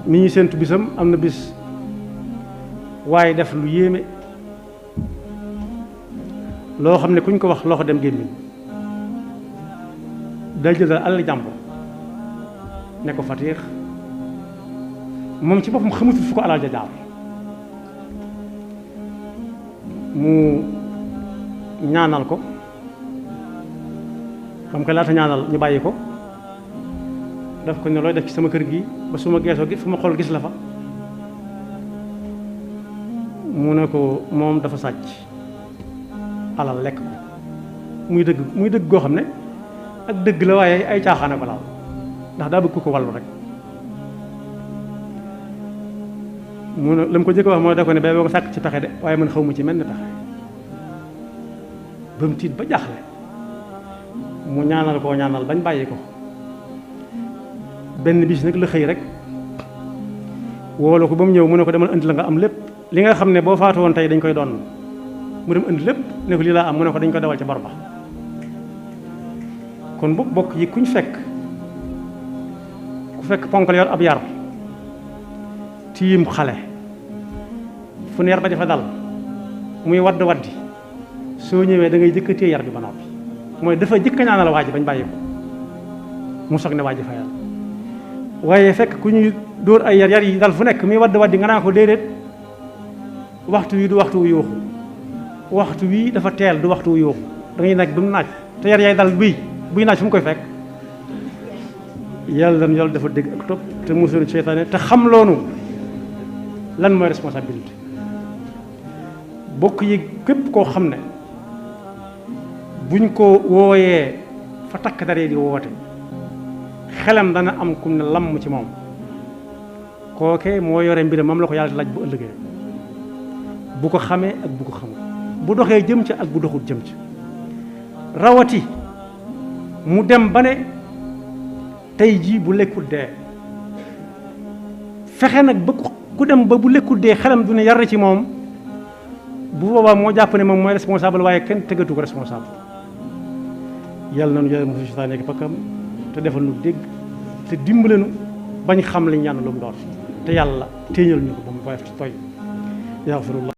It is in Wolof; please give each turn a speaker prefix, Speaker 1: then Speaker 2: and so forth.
Speaker 1: mi ñuy séentu bisam am na bis waaye def lu yéeme loo xam ne kuñ ko wax loxo dem gémmiñ day jël alal jàmbur ne ko fatiix moom ci boppam xamutul fu ko alal ja jaar mu ñaanal ko xam nga laata ñaanal ñu bàyyi ko daf ko ne looy def ci sama kër gi ba su ma geesoo gi fu ma xool gis la fa mu ne ko moom dafa sàcc alal lekk ko muy dëgg goo xam ne ak dëgg la waaye ay caaxaane ko laal ndax daa bëgg ku ko wàllu rek mu ne la mu ko jëkk wax mooy da ko ne bay boo ko sàkk ci pexe de waaye man xaw ma ci mel ne pexe ba mu tiit ba jaaxle mu ñaanal koo ñaanal bañ bàyyi ko benn bis nag la xëy rek woolu ko ba mu ñëw mu ne ko demal indi la nga am lépp li nga xam ne boo faatu woon tey dañ koy doon mu dem indi lépp ne ko lii laa am mu ne ko dañ ko dawal ca bor ba kon bu bokk yi ku fekk ponkal yor ab yar tiim xale fu ne yar ba dafa dal muy waddi soo ñëwee da ngay jëkk téye yar bi ba noppi mooy dafa jëkk ñaanal waa ji bañ bàyyi ko mu soog ne waa ji fayal waaye fekk ku ñuy dóor ay yar yi dal fu nekk muy waddi nga naa ko déedéet waxtu wi du waxtu wu yuuxu waxtu wi dafa teel du waxtu wu yuuxu da ngay nekk ba mu naaj te yar yaay dal buy naaj fu mu koy fekk yàlla dafa dégg ak topp te musul seytaane te xam loonu lan mooy responsabilité bokk yi képp koo xam ne buñ ko wooyee fa takk daree di woote xelam dana am ku ne lamm ci moom kooke moo yore mbiram moom la ko yàlla di laaj bu ëllëgee bu ko xamee ak bu ko xamul bu doxee jëm ca ak bu doxul jëm ca rawati mu dem ba ne tey jii bu lekkul dee fexe nag ba ku dem ba bu lekkul dee xelam du ne yar ci moom bu boobaa moo jàpp ne moom mooy responsable waaye kenn tegatu ko responsable yàlla na nu yàlla mosu seytaane ak pakkam te defal nu dégg te dimbale nu bañ xam li ñaan lu mu doon te yàlla téeñal ñu ko ba mu woyof ci toy yaxfirullah